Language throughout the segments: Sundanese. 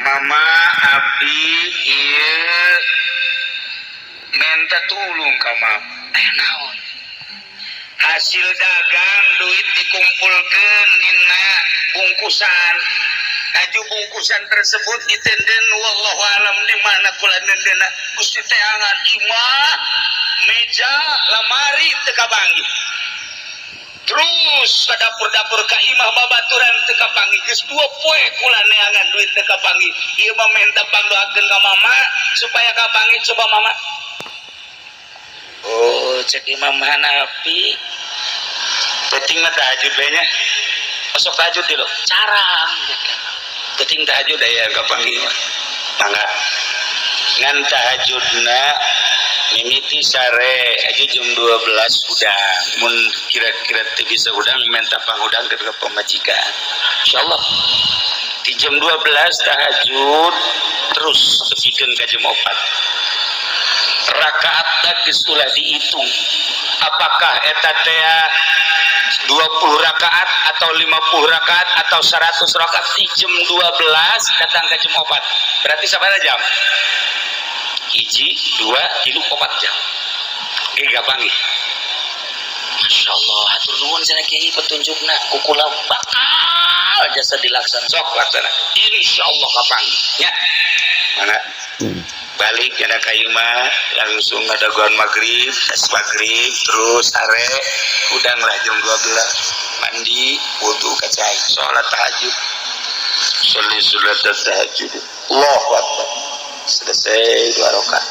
Mama, abdi ieu minta tulung ka Mama. Aya naon? Hasil dagang, duit dikumpulkan dina bungkusan. Laju bungkusan tersebut ditenden, wallahu alam di mana kula nendena. Gusti teangan imah, meja, lamari teu kapanggih. Terus ke dapur-dapur, ka imah babaturan teu kapanggih. Geus 2 poe kula neangan duit teu kapanggih. Ieu mah minta pangdoakeun ka Mama supaya kapanggih. Coba, Mama. Oh, cek Imam Hanafi, penting mah tahajud bae nya. Masuk tahajud dulu carang penting tahajud aya kapanggih mah. Mangga, ngan tahajudna mimiti sare aja jam 12 hudang. Mun kira-kira teu bisa hudang, minta panghudang ke pamajikan. Insyaallah di jam 12 tahajud terus tepikeun ka jam 4. Rakaat geus ulah dihitung, apakah eta teh 20 rakaat atau 50 rakaat atau 100 rakaat. Di jam 12 datang ke jam 4, berarti sabaraha jam? Hiji, dua, tilu, 4 jam. Oke, gak panggil. Masya Allah, hatur nuhun cenah kiai petunjukna, ku kula bakal jasa dilaksana. Sok laksana, insya Allah kapanggih ya. Mana balik ya ka imah, langsung ngadagoan maghrib, tes maghrib, terus sare, udanglah jam 12, mandi, wudhu, kacai, sholat tahajud. Sholat sholat tahajud, Allahu Akbar, selesai dua rakaat.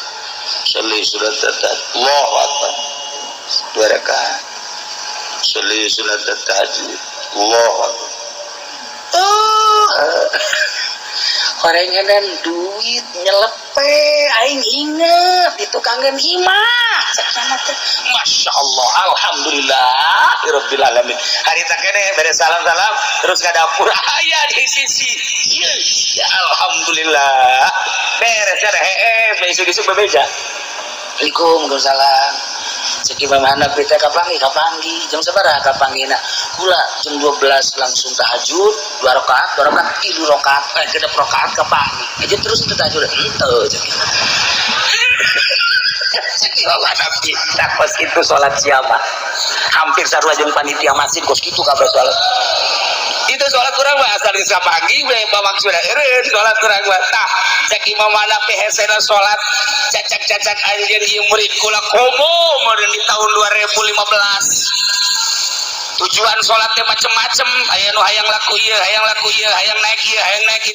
Sholat sholat tahajud, Allahu Akbar, dua rakaat. Sholat sholat tahajud, Allahu Akbar. Oh, horengan duit nyelepe, aing inget itu kangen imah. Masya Allah, alhamdulillah rabbil alamin. Hari tak kene beres salam salam, terus ke dapur, aya di sisi. Iya ya, alhamdulillah beres ya. Heeh, besok besok bebeja. Assalamualaikum. Waalaikumsalam. Cek Imam Hanafi teh kapanggih, kapanggih. Jam sabaraha kapanggihna? Kula jam 12 langsung tahajud, dua rakaat, dua rakaat, tilu rakaat, eh, 6 rakaat kapanggih. Aja terus itu tahajud. Henteu, cek Imam. Cek Imam Hanafi, tak kos itu sholat siapa? Hampir sarua jeung panitia masjid, kos kitu kabeh sholat. Itu sholat kurang mah asal geus kapanggih we, babak sudah eureun sholat kurang mah. Tah, cek Imam Hanafi hesena sholat cacak-cacak anjeun ieu murid kula komo meureun di tahun 2015. Tujuan sholatnya macem-macem, aya nu hayang laku ieu, hayang laku ieu, hayang naik ieu, hayang naik ieu.